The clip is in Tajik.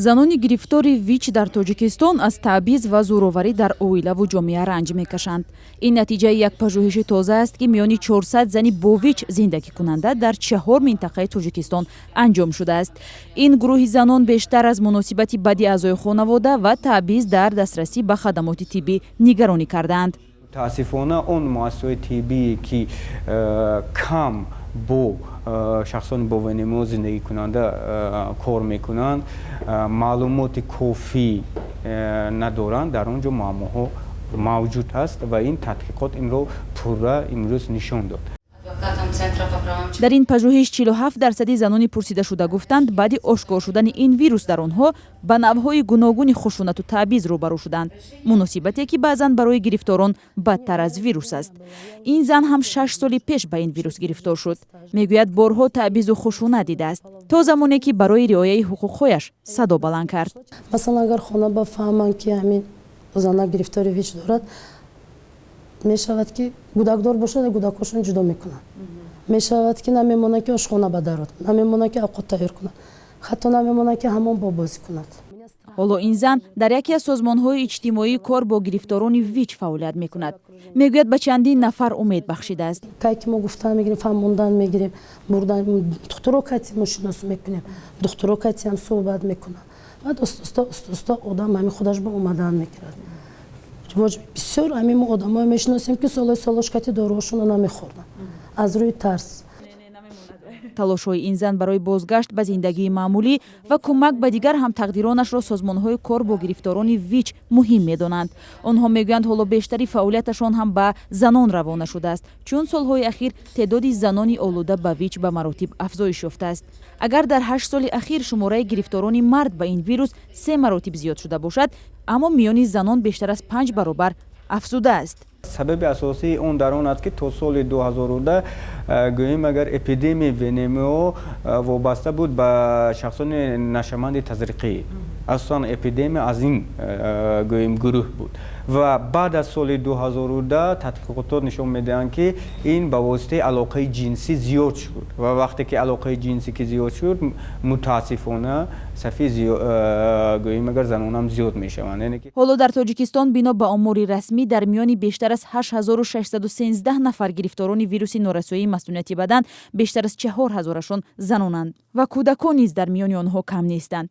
Занони гирифтори ВИЧ дар Тоҷикистон аз таъбиз ва зӯроварӣ дар оилаву ҷомеа ранҷ мекашанд. Ин натиҷаи як пажӯҳиши тоза аст, ки миёни 400 зани бо ВИЧ зиндагикунанда дар чаҳор минтақаи Тоҷикистон анҷом шудааст. Ин гурӯҳи занон бештар аз муносибати бади аъзои хонавода ва таъбиз дар дастрасӣ ба хадамоти тиббӣ нигаронӣ кардаанд. Мутаассифона, он муассисаҳои тиббие, ки кам бо шахсони бо ВНМО зиндагикунанда кор мекунанд, маълумоти кофӣ надоранд. Дар он ҷо муаммоҳо мавҷуд ҳаст ва ин тадқиқот инро пурра имрӯз нишон дод. Дар ин пажӯҳиш 47 дарсади занони пурсидашуда гуфтанд, баъди ошкор шудани ин вирус дар онҳо ба навъҳои гуногуни хушунату таъбиз рӯбарӯ шуданд, муносибате ки баъзан барои гирифторон бадтар аз вирус аст. Ин зан ҳам 6 соли пеш ба ин вирус гирифтор шуд. Мегӯяд, борҳо таъбизу хушунат дидааст, то замоне ки барои риояи ҳуқуқҳояш садо баланд кард. Масалан, агар хона бафаҳманд, ки ҳамин зана гирифтори ВИЧ дорад, мешавад, ки гудакдор бошад, гудакҳошон ҷудо мекунанд. Мешавад, ки намемонад, ки ошхона бадарод, намемонад, ки авқот тайёр кунад, ҳатто намемонад, ки ҳамон бо бозӣ кунад. Ҳоло ин зан дар яке аз созмонҳои иҷтимоӣ кор бо гирифторони ВИЧ фаъолият мекунад. Мегӯяд, ба чандин нафар умед бахшидааст. Кай ки мо гуфтан мегирем, фаҳмондан мегирем, бурдан духтуро кати мо шинос мекунем, духтуро катиам суҳбат мекунам. Баъд оста оста одам ҳамин худаш ба омадан мегирад. Бисёр ҳамин мо одамое мешиносем, ки солҳои солош кати доруҳошонро намехӯрданд аз рӯи тарс. Талошҳои ин зан барои бозгашт ба зиндагии маъмулӣ ва кӯмак ба дигар ҳамтақдиронашро созмонҳои кор бо гирифторони ВИЧ муҳим медонанд. Онҳо мегӯянд, ҳоло бештари фаъолияташон ҳам ба занон равона шудааст, чун солҳои ахир теъдоди занони олуда ба ВИЧ ба маротиб афзоиш ёфтааст. Агар дар 8 соли ахир шумораи гирифторони мард ба ин вирус се маротиб зиёд шуда бошад, аммо миёни занон бештар аз панҷ баробар афзудааст. Сабаби асосии он дар он аст, ки то соли 2010, гӯем агар, эпидемияи ВНМО вобаста буд ба шахсони нашаманди тазриқӣ. Асосан эпидемия аз ин, гӯем, гурӯҳ буд ва баъд аз соли 2010 тадқиқотҳо нишон медиҳанд, ки ин ба воситаи алоқаи ҷинсӣ зиёд шуд. Ва вақте ки алоқаи ҷинсӣ ки зиёд шуд, мутаассифона, сафи, гӯем агар, занонам зиёд мешаванд. Ҳоло дар Тоҷикистон, бино ба омори расмӣ, дар миёни бештар аз 8613 нафар гирифторони вируси норасоии масунияти бадан бештар аз 4000-ашон занонанд ва кӯдакон низ дар миёни онҳо кам нестанд.